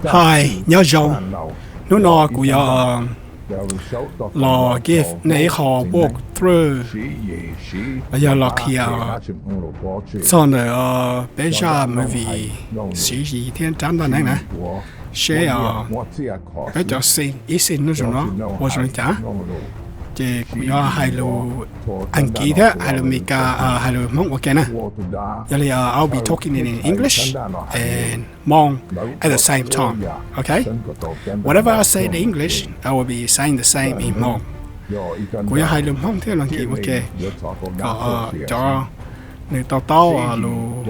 Hi, nyob zoo. Hnub no kuv yuav los give nej ib qho walk through los yog los qhia txog ntawm peb zaj movie Siv Yis thiab Rab Ntaj Neeb na, seb peb cov scene, ib scene nyob zoo no ua zoo li cas. Ces kuv yuav hais lus Askiv thiab hais lus Meskas, hais lus Hmoob ua ke na. Yog li, I'll be talking in English and Hmong at the same time. Okay? Whatever I say in English, I will be saying the same in Hmong. Kuv yuav hais lus Hmoob thiab lus Askiv ua ke kom cov nws to taub lus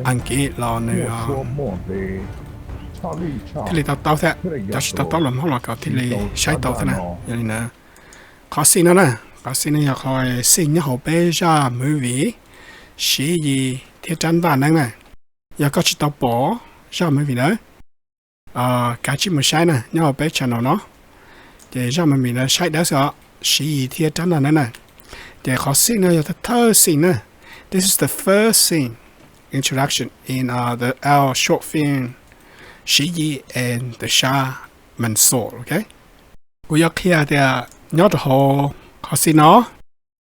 Askiv los nws thiaj li to taub thiab, cov tsis to taub lus Hmoob los kom thiaj li saib tau thiab na. Yog li ntawd, qhov scene no na, qhov scene no yog qhov scene nyob hauv peb zaj movie Siv Yis thiab Rab Ntaj Neeb na. Yog koj tsis tau pom zaj movie ntawd, kav tsij mus saib na, nyob hauv peb channel no. Ces zaj movie ntawd saib dawb xwb os, Siv Yis thiab Rab Ntaj Neeb na. Ces qhov scene no yog thawj scene na. This is the first scene, introduction in the our short film Siv Yis and the Shaman Sword, okay? Kuv yuav qhia tias nyob rau hauv qhov scene no,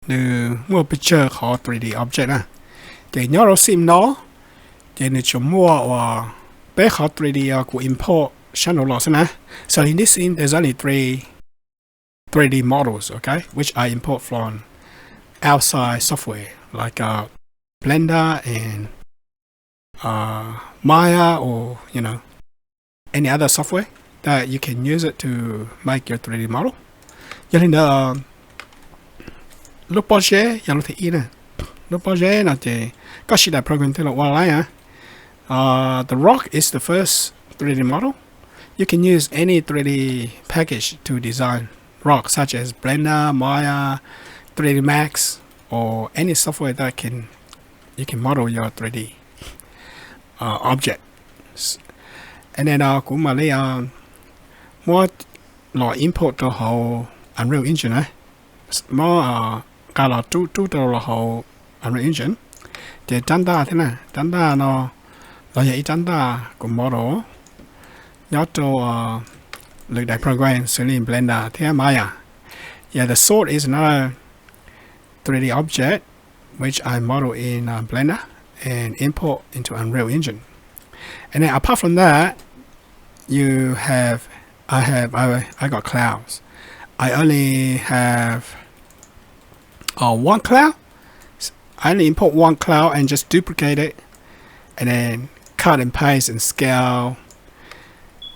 nws muaj pes tsawg qhov three D object na. Ces nyob rau scene no, ces nws tsuas muaj uas peb qhov three D uas kuv import sab nraud los xwb na. So in this scene, there's only three three D models, okay, which I import from outside software like Blender and Maya or you know any other software that you can use it to make your three D model. Yog li ntawd, lub pob zeb yog lub thib ib na. Lub pob zeb no ces koj siv daim program twg los ua li. The rock is the first three D model. You can use any three D package to design rock, such as Blender, Maya, three D Max, or any software that can you can model your three D object. And then kuv mam li muab los import rau hauv Unreal Engine na, muab nqa los rub rub rau los hauv Unreal Engine. Ces rab ntaj thiab na, rab ntaj no los yog ib rab ntaj kuv model nyob rau lwm daim program xws li Blender thiab Maya. Yeah, the sword is another three D object which I model in Blender and import into Unreal Engine. And then apart from that, you have I have I, I got clouds. I only have uh, one cloud. I only import one cloud and just duplicate it, and then cut and paste and scale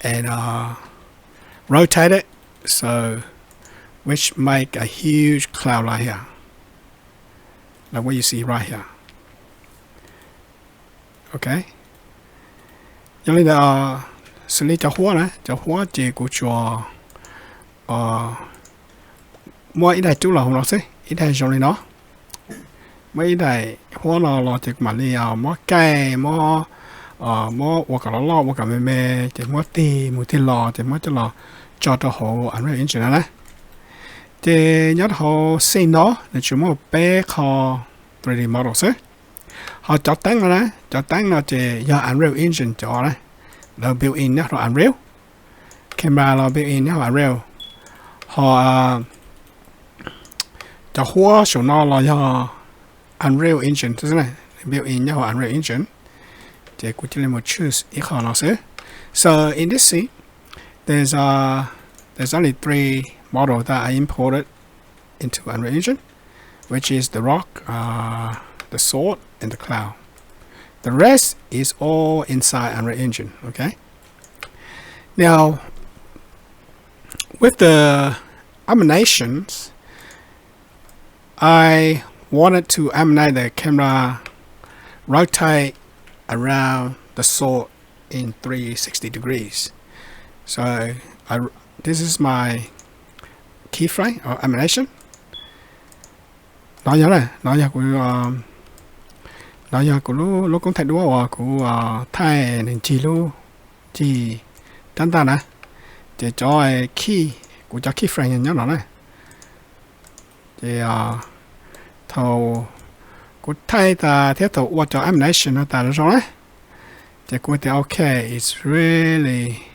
and uh, rotate it. So, which make a huge cloud right here, like what you see right here. Okay. Yog li ntawd, xws li cov huab na, cov huab ces kuv tsuas muab ib daim rub los hauv no xwb, ib daim zoo li no. Muab ib daim huab no los ces kuv mam li muab kaij, muab muab ua kom loj loj, ua kom me me, ces muab tig mus tig los, ces muab coj los tso rau hauv Unreal Engine no na. Ces nyob rau hauv scene no nws tsuas muaj peb qho three D model xwb. Ho cov teeb no na, cov teeb no ces yog Unreal Engine cov na, lawv built in nyob rau Unreal. Camera los built in nyob hauv Unreal. Ho cov huab saum no los yog Unreal Engine xwb, built in nyob hauv Unreal Engine. Ces kuv cia li mus choose ib qho no xwb. So in this scene, there's uh, there's only three models that I imported into Unreal Engine, which is the rock, uh, the sword, and the cloud. The rest is all inside Unreal Engine. Okay. Now, with the animations, I wanted to animate the camera rotate around the sword in three sixty degrees. So I, this is my keyframe or animation. No yog, no yog kuv, no yog kuv lub koob thaij duab uas kuv thaij nws ncig lub, ncig rab ntaj na. Ces cov key, kuv cov keyframe nyob no na. Ces thaum kuv thaij tas thiab thaum ua cov animation no tas zoo na, Ces kuv tias okay, it's really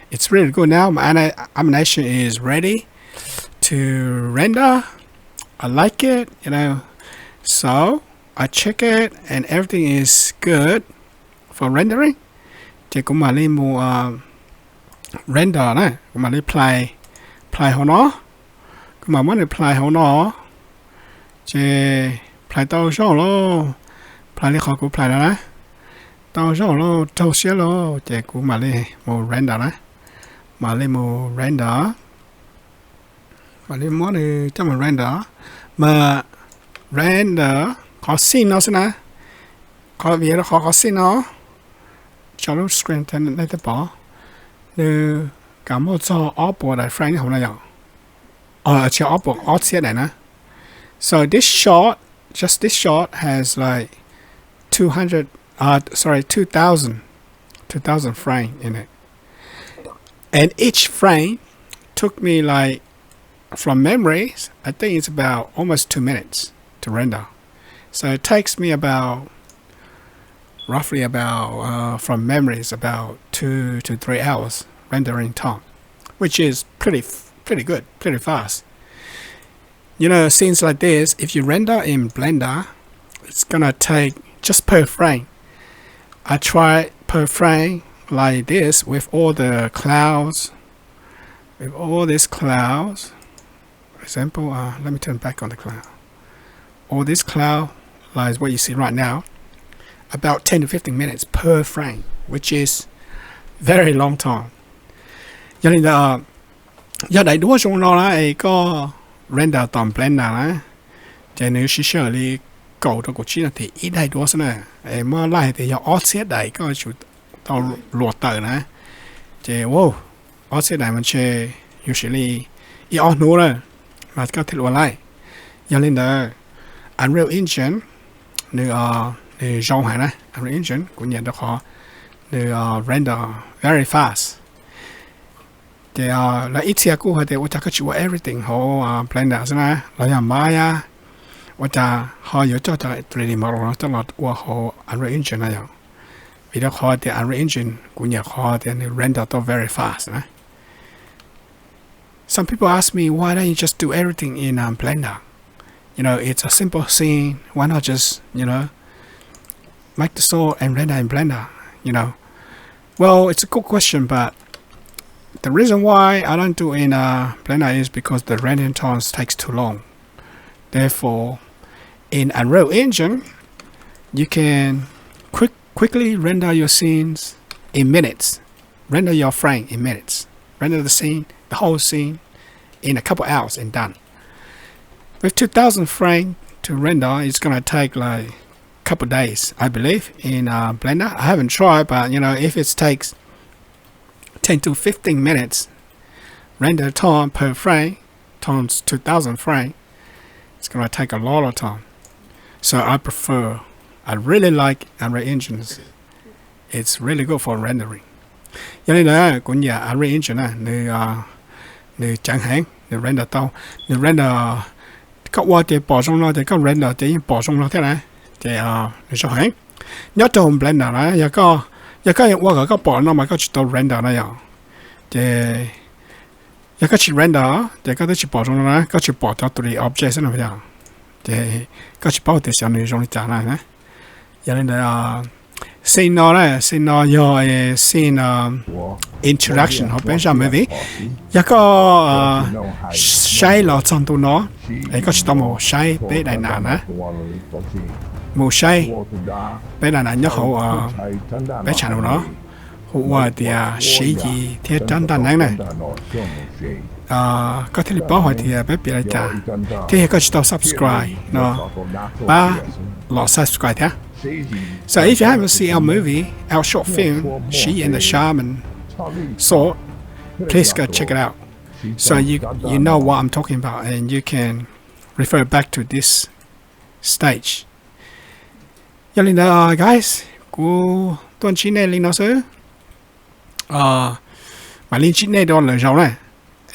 it's really good now. My animation is ready to render. I like it, you know. So I check it and everything is good for rendering. Ces kuv mam li mus render na, kuv mam li play, play hauv no. Kuv mam muab nws play hauv no. Ces play tau zoo lauj, play li qhov kuv play no na, tau zoo lauj, raug siab lauj. Ces kuv mam li mus render na, mam li mus render, mam li muab nws coj mus render. Mas render qhov scene no xwb na, qhov vim rau qhov qhov scene no, tso lub screen nej thiaj pom, nws kam muaj txog ob puas daim frame hauv no yom. Tsis, ob puas, ob txhiab daim na. So this shot, just this shot has like two hundred, uh, sorry, two thousand, two thousand frame in it. And each frame took me like, from memory, I think it's about almost two minutes to render. So it takes me about, roughly about, uh, from memory, it's about two to three hours rendering time, which is pretty, pretty good, pretty fast. You know, scenes like this, if you render in Blender, it's gonna take just per frame. I try per frame like this with all the clouds, with all these clouds. For example, uh, let me turn back on the cloud. All this cloud, like what you see right now, about ten to fifteen minutes per frame, which is very long time. Yog li ntawd, yog daim duab zoo no na es koj render tom Blender na, ces nws siv sij hawm li kaum rau kaum tsib nas this ib daim duab xwb na. Es muab laij hais tias yog ob txhiab daim koj yuav tsum tau luam tawm na, ces ob txhiab daim mas ntshe yuav siv li ib ob hnub na mas koj thiaj li ua laij. Yog li ntawd, Unreal Engine nws, nws zoo heev na. Unreal Engine kuv nyiam rau qhov nws render very fast. Ces lawv ib txhia kuj hais tias ua cas koj tsis ua everything hauv Blender xwb na, los yog Maya, ua cas ho yuav coj cov three D model no coj los ua hauv Unreal Engine na yom. Vim rau qhov tias Unreal Engine kuv nyiam qhov tias nws render tau very fast na. Some people ask me, why don't you just do everything in um, Blender? You know, it's a simple scene. Why not just, you know, make the source and render in Blender? You know, well, it's a good question, but the reason why I don't do in uh, Blender is because the rendering times takes too long. Therefore, in Unreal Engine, you can quick, quickly render your scenes in minutes. Render your frame in minutes. Render the scene, the whole scene, in a couple hours and done. With two thousand frames to render, it's gonna take like a couple days, I believe, in uh, Blender. I haven't tried, but you know, if it takes ten to fifteen minutes render time per frame times two thousand frames, it's gonna take a lot of time. So I prefer, I really like Unreal Engines. It's really good for rendering. Yog li ntawd kuv nyiam Unreal Engine na, nws, nws ceev heev, nws render tau, nws render, koj ua ces pom zoo no ces koj render ces yeej pom zoo no thiab na, ces nws zoo heev. Nyob rau Blender na, yog koj, yog koj ua kom koj pom no mas koj tsis tau render na yom. Ces yog koj tsis render ces koj twb tsis pom zoo no na, koj tsis pom cov three D object xwb no yom. Ces koj tsis paub tias xyov nws zoo li cas na. Yog li ntawd, scene no na, scene no yog scene introduction hauv peb zaj movie. Yog koj saib los txog ntu no es koj tsis tau mus saib peb daim nas na, mus saib peb daim nas nyob hauv peb channel no, hu ua tias Siv Yis thiab Rab Ntaj Neeb na. Koj thiaj li paub hais tias peb piav li cas. Thiab yog koj tsis tau subscribe no, pab los subscribe thiab. So if you haven't seen our movie, our short film, Siv Yis and the Shaman Sword, please go check it out. So you, you know what I'm talking about and you can refer back to this stage. Yog li ntawd guys, kuv tuaj ntsib nej li no xwb. Mam li ntsib nej rau lwm zaus na.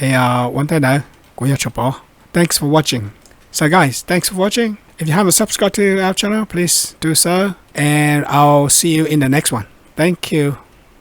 Es ua ntej ntawd kuv yog Tshuas Pov. Thanks for watching. So guys, thanks for watching. If you haven't subscribed to our channel, please do so. And I'll see you in the next one. Thank you.